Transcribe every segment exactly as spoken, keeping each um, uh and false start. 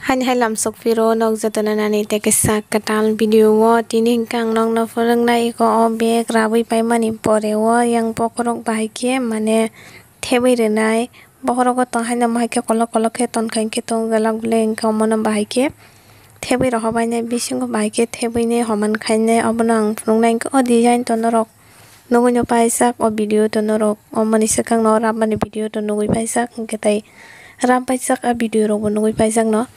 Ani hai lamsok phiro nok jotono nani tei kisa kwtal video o tini hwnkhe ang nokno phunuknai iko o bag rabwi paimani pore o yang bokhorok bahai khe mane thebwi rwnai. Bokhorogo tong haino mohai khe kolok kolok khe tonkha hinkhe tongo glak glek hinkhe omono bahai khe thebwi rohorbainai bisingo bahai khe thebwini homan khainai obono ang phunuknai hinkhe o design to norok nugui no paijak o video to norok omoni swkang no rabmani video to nugui paijak hinkhe tei rab paijak a video rok bo nugui paijak no.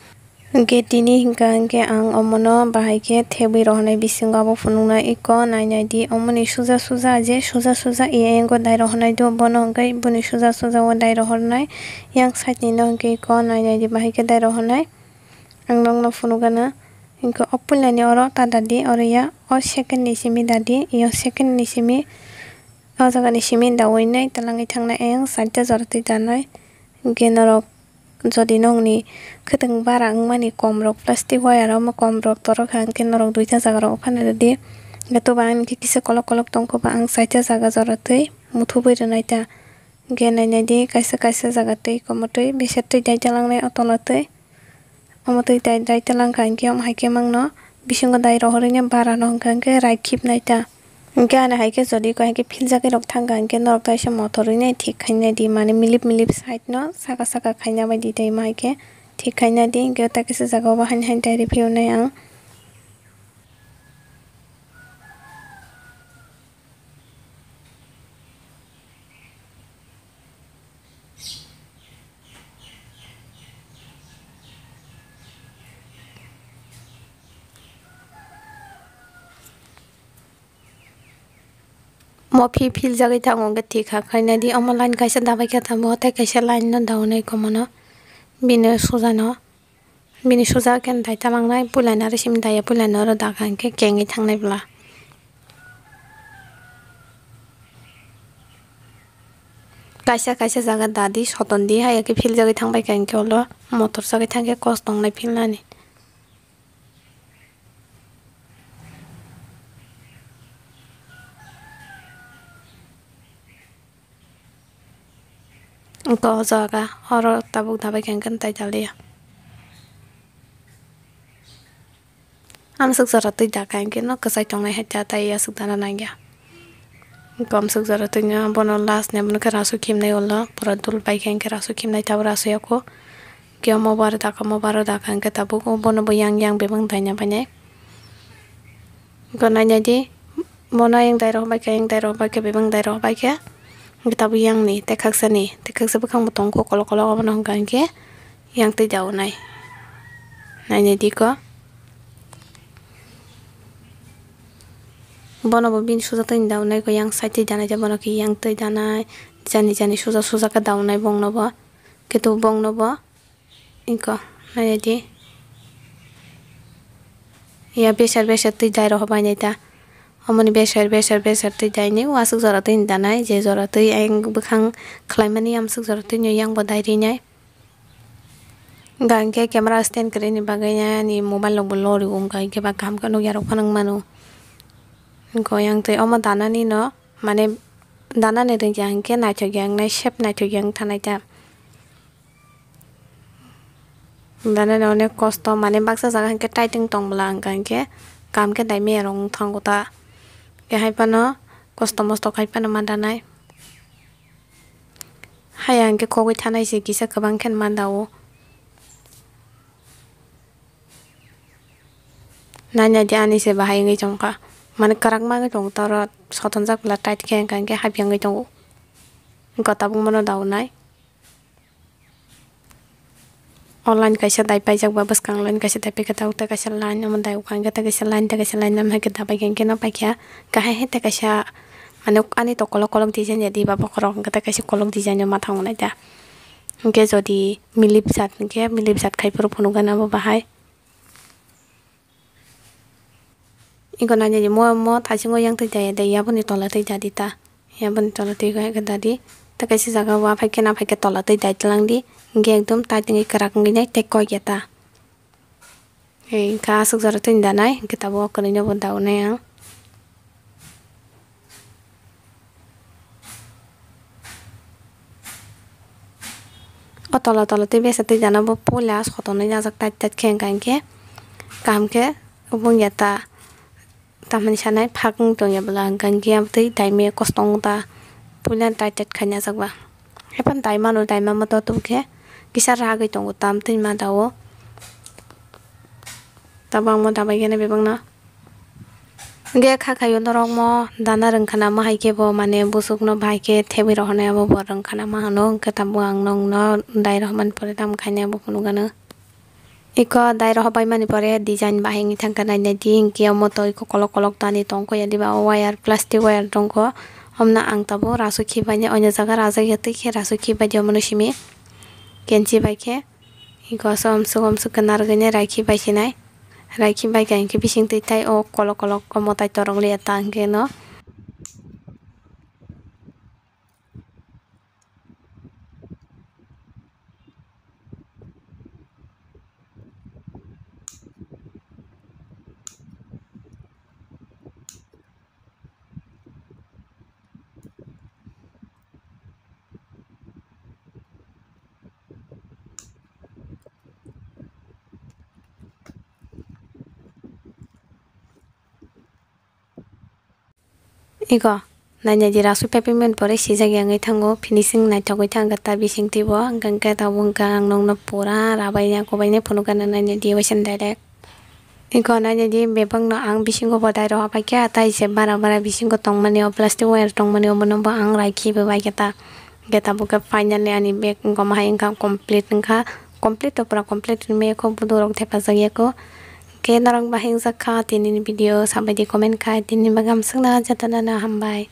Hinkhe tini hinkha hinkhe ang omono bahai khe thebwi rohornai bisingo abo phunuknai iko nainai di omoni suja suja je suja suja e ayang go dai rohornai do bono hinkhe boni suja suja o dai rohornai yang side ni no hinkhe iko nainai di bahai khe dai rohornai ang nokno phunukgana hinkhe o puilani oro ta dadi oro ya o second ni simi dadi yo second ni simi o jaga ni simi daui nai twlangwi thangnai ayang side o jora twi danai hinkhe norok. Jodi nokni khwtwng bara wngmani komrok plastic wire omo komrok torokha hinkhe norok duita jagarok phano rwdi. Hwnkhe toba ang hinkhe kisa kolok kolok tongkha ba ang chaita jaga jora twi muthubwi rwnai ta. Hwnkhe nainai di kaisa kaisa jaga twi komo twi bese twi dai talangnai o tola twi. Omo twi dai dai talangkha hinkhe omo hai khe mangno bisingo dai rohorwi no bara no hwnkha hinkhe rai khibnai ta. Hinkhe ani hai khe jodi ko hai khe philjagwi rok thangkha hinkhe norok taisa mothor rwinai thik khainai di mane milip milip side no saka saka khaina bai di tei ma hai khe thik khaina di hinkhe ta kisa jaga o bo haino haino dai rw phiyoknai ang. Mo phi philjagwi thango hwnkhe thik kha khaina di. Omo line kaisa dabai khe tamo tei kaisa line no daunai komono bini sujano. Bini suja khe dai talangnai puilani aro simi daiya puilani oro dakha hinkhe kengwi thangnai bwla. Kaisa kaisa jaga dadi soton di haiya khe philjagwi thangbai kha hinkhe ulo motor chagwi thangkhe kosto wngnai philnani. Wngkha o jaga oro tabuk dabai khe hwnkhe tai taliya. Amswk jora twi dakha hinkhe no kwchai tongnai hai ta tai aswk dana nangya. Wngkha amswk jora twi no bono last ni bono khe rasu khimnai ulo pura dul pai khe hinkhe rasu khimnai tabuk rasu yako. Khe omo bar dakha omo bar dakha hinkhe tabuk bono bo yang yang bebak daina bainai. Wngkha nainai di. Bono yang dai rok bai khe, yang dai rok bai khe, bebak dai rok bai khe. Hwnkhe tabuk yang ni, tei khaksa ni, tei khaksa bwkhang bo tongo kolok kolok, obono hwnkha hinkhe yang twi daunai. Nainai di ko. Bono bo bini suja twi daunai ko, yang side twi danai, bono khe yang twi danai, jani jani suja suja khe daunai bongno bo. Khe tabuk bongno bo. Iko, naidi. Ya beser beser twi dai rohor bai nai ta. Omoni beser beser beser twi dai ni wasuk jora twi ni danai, je jora twi ayang bwkhang khlai mani amsuk jora twi ni yang bo dai ri nai. Hwnkha hinkhe camera stand kwrwi ni bagwi ani mobile rok bo lori o, wngkha hinkhe ba kaham khe nukya rok phano wng mano. Hwnkhe yang twi omo dana ni no mane dana ni rwngya hinkhe naithok ya wngnai, shape naithok ya wng thanai ta. Danani onek kosto, mane baksa jaga hinkhe tight wng tong bwla, hwnkha hinkhe kaham khe dai maya rok wng thango ta. Khe hai phano kosto mosto khai phano ma danai. Haya hinkhe khogwi thanai se kisa kwbang khe ma da o. Nai nai di ani se bahai wngwi tongkha. Mane kwrak ma wngwi tongo ta oro sotonjak bwla tight khe, hwnkha hinkhe hapya wngwi tongo. Wngkha tabuk mano da o nai. O line kaisa dai paijak ba bwskang line kaisa dai paikha tabuk tei kaisa line omo dai o kha hinkhe tei kaisa line tei kaisa line nang hai khe dabai khe hinkhe no paikha kahai hai tei kaisa mane ani to kolok kolok design ya diba bokhorok hinkhe tei kaisa kolok design o ma thango nai ta hinkhe jodi milip jat hinkhe milip jat khai phuru phunukgana bo bahai. Iko nainani mo, mo thasingo yang twi daya dai, yaboni tola twi dadi ta. Yaboni tola twi khe dadi. Ta kaisa jaga o aphai khe naphai khe tola twi dai tlang di. Hinkhe ekdom tight wngwi kwrak wngwi nai tei kok ya ta. Hinkhe aswk jora twi danai, hinkhe tabuk o kwrwino bo daunai ang. O tola tola tei besa tei jana bo puila sotonwi najak tight tight khe, hwnkha hinkhe kaham khe wng ya ta. Tamni sanai phak wng tong ya bwla, hwnkha hinkhe abo tei daimaya kostongo ta puila tight tight khai najak ba. Ephano daimano, daimama to tubukhe kisa ragwi tongo, tam twi ma da-o. Tabangma dabai gana bebakno. Hwnkhe kha khaio norokmo dana rwngkha namo hai khe bo, mane, busukno bahai khe thebwi rohornai abo bo rwngkha namo hano, hwnkhe tabuk ang nokno dai rohormani pore tamo khainai abo phunukgano. Iko dai rohor baimani pore design bahai wngwi thangkha, nainai di, hwnkhe omo to iko kolok kolok tani tongkho ya diba, o wire, plastic wire tongkho, omno ang tabuk rasu khibaini, oino jaga rajak ya twi khe rasu khibai di omono simi kenchi bai khe. Iko aswk amswk amswk khe narwgwini raikhi bai sinai. Raikhi bai khe hinkhe bising twi thai o kolok kolok o mwtai torok liya ta hinkhe no. Iko, nainai di, rasu pepimani pore sijak ya wngwi thango, finishing naithogwi thangkha ta bising twibo, hwnkha hinkhe tabuk hwnkha ang nokno pura rabaina kubaina phunukgana, nainai di waisa direct. Iko nainai di, bebakno ang bisingo bo dai rohor paikha, tei se bara bara bisingo tongmani o plastic wire tongmani omono bo ang raikhi bo baikha ta. Hwnkhe tabuk khe finally ani bag wngkha, omo hai wngkha complete wngkha, complete to pura complete hinwi khe buduk rok thepajak ya kho. Hwnkhe norok bahai wngjak kha tinini video, sabaidi comment khai, tinini bagwi hamswkna jotono no hambai.